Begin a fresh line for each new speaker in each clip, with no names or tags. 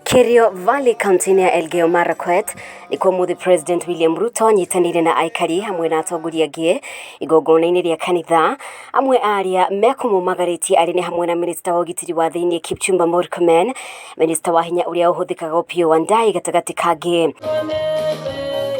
Kerio Valley, kaunti-inĩ ya Elgeyo Marakwet, nĩkuo mũthĩ President William Ruto anyitanĩire na aikari hamwe na atongoria angĩ igongona-inĩ rĩa kanitha. Amwe a arĩa mekũmũmagarĩtie arĩ nĩ hamwe na minista wa ũgitĩri wa thĩinĩ Kipchumba Murkomen, minista wa hinya ũrĩa ũhũthĩkaga Opiyo Wandayi gatagatĩ kangĩ.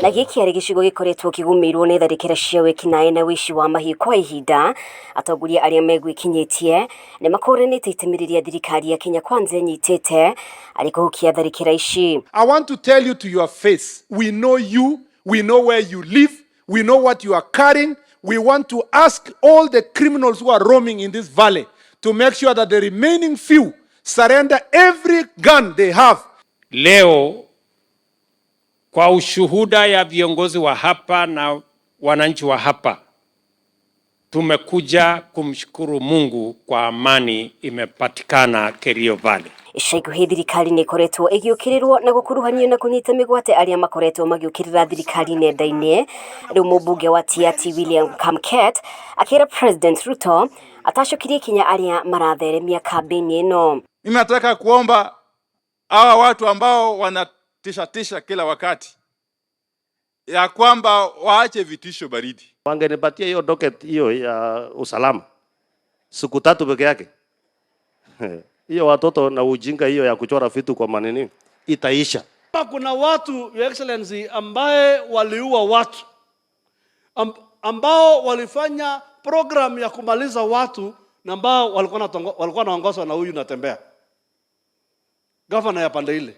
Na gĩkĩ arĩ gĩcigo gĩkoretwo kĩgũmĩirwo nĩ tharĩkĩra cia wĩkinaĩ na ũici wa mahiũ kwa ihinda. Atongoria arĩa megwĩkinyĩtie nĩ makũranĩte itemi rĩrĩa thirikari ya Kenya Kwanza ĩnyitĩte arĩ kũhukia tharĩkĩra ici.
I want to tell you to your face, we know you, we know where you live, we know what you are carrying. We want to ask all the criminals who are roaming in this valley to make sure that the remaining few surrender every gun they have.
Leo kwa ushuhuda ya viongozi wa hapa na wananchi wa hapa, tumekuja kumshukuru Mungu kwa amani imepatikana Kerio Valley.
Ica ikuhĩ thirikari nĩ ĩkoretwo ĩgĩũkĩrĩrwo na gũkuruhanio na kũnyita mĩgwate arĩa makoretwo magĩũkĩrĩra thirikari nenda-inĩ. Rĩu mũmbunge wa Tiaty William Kamket akĩra President Ruto atacũkirie ikinya arĩa maratheremia kambĩini ĩno.
Mimi nataka kuomba hawa watu ambao wanatishatisha kila wakati ya kwamba waache vitisho baridi.
Wangenipatia hiyo docket hiyo ya usalama siku 3 peke yake, hiyo watoto na ujinga hiyo ya kuchora vitu kwa manini itaisha.
Kuna watu, Your Excellency, ambaye waliua watu ambao walifanya program ya kumaliza watu na ambao walikuwa wanaongozwa na huyu Natembeya, governor ya pande ile,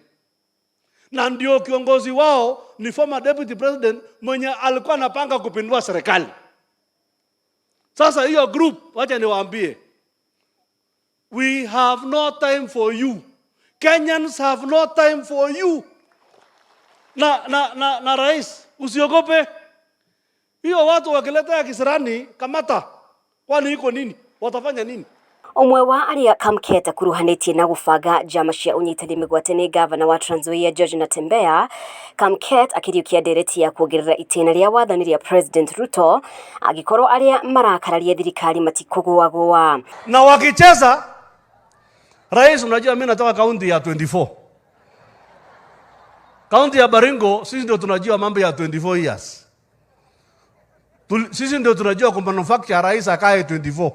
na ndio kiongozi wao ni former deputy president mwenye alikuwa anapanga kupindua serikali. Sasa hiyo group, wacha niwaambie, we have no time for you. Kenyans have no time for you. Na rais, usiogope. Hiyo watu wakileta kisirani, kamata. Kwani iko nini? Watafanya nini?
Ũmwe wa arĩa Kamket akuruhanĩtie na gũbanga njama cia ũnyitani mĩgwate nĩ gavana wa Trans Nzoia George Natembeya. Kamket akĩriũkia ndereti ya kuongerera itĩna rĩa wathani rĩa President Ruto angĩkorwo arĩa marakararia thirikari matikũgũagũa.
Na wakicheza, rais, unajua mimi natoka kaunti ya 24. Kaunti ya Baringo, sisi ndio tunajua mambo ya 24 years. Sisi ndio tunajua kumanufacture rais akae 24.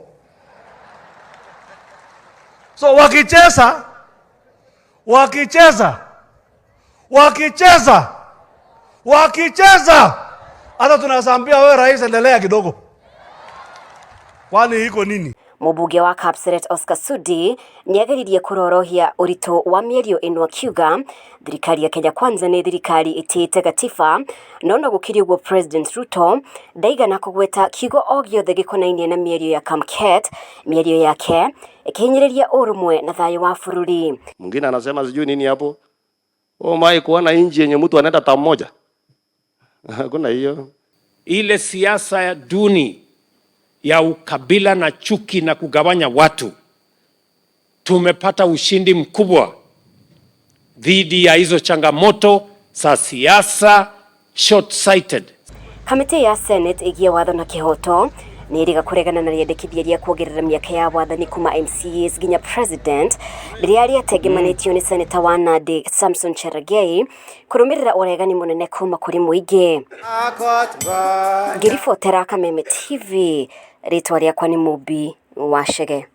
So wakicheza, wakicheza, wakicheza, wakicheza, hata tunasambia wewe rais endelea kidogo. Kwani iko nini?
Mũmbunge wa Kapseret Oscar Sudi nĩageririe kũrorohia ũritũ wa mĩario ĩno akiuga thirikari ya Kenya Kwanza nĩ thirikari ĩtĩĩte gatiba, no gũkĩrĩ ũguo President Ruto ndaigana kũgweta kiugo o gĩothe gĩkonainie na mĩario ya Kamket, mĩario yake ĩkĩhinyĩrĩria ũrũmwe na thayũ wa bũrũri.
Mwingine anasema sijui nini hapo. Oh my, kuona inji yenye mtu anaenda term moja. Hakuna hiyo.
Ile siasa ya duni ya ukabila na chuki na kugawanya watu, tumepata ushindi mkubwa dhidi ya hizo changamoto za siasa short-sighted.
Kamĩtĩ ya Senate ĩgiĩ watho na kĩhoto nĩ ĩrĩga kũregana na rĩendekithia rĩa kuongerera mĩaka ya wathani kuma MCAs nginya president rĩrĩa rĩatengemanĩtio nĩ seneta wa Nandi Samson Cherargei kũrũmĩrĩra ũregani mũnene kuma kũrĩ mũingĩ. Ngĩribotera Kameme TV, rĩtwa rĩakwa nĩ Mũmbi wa Chege.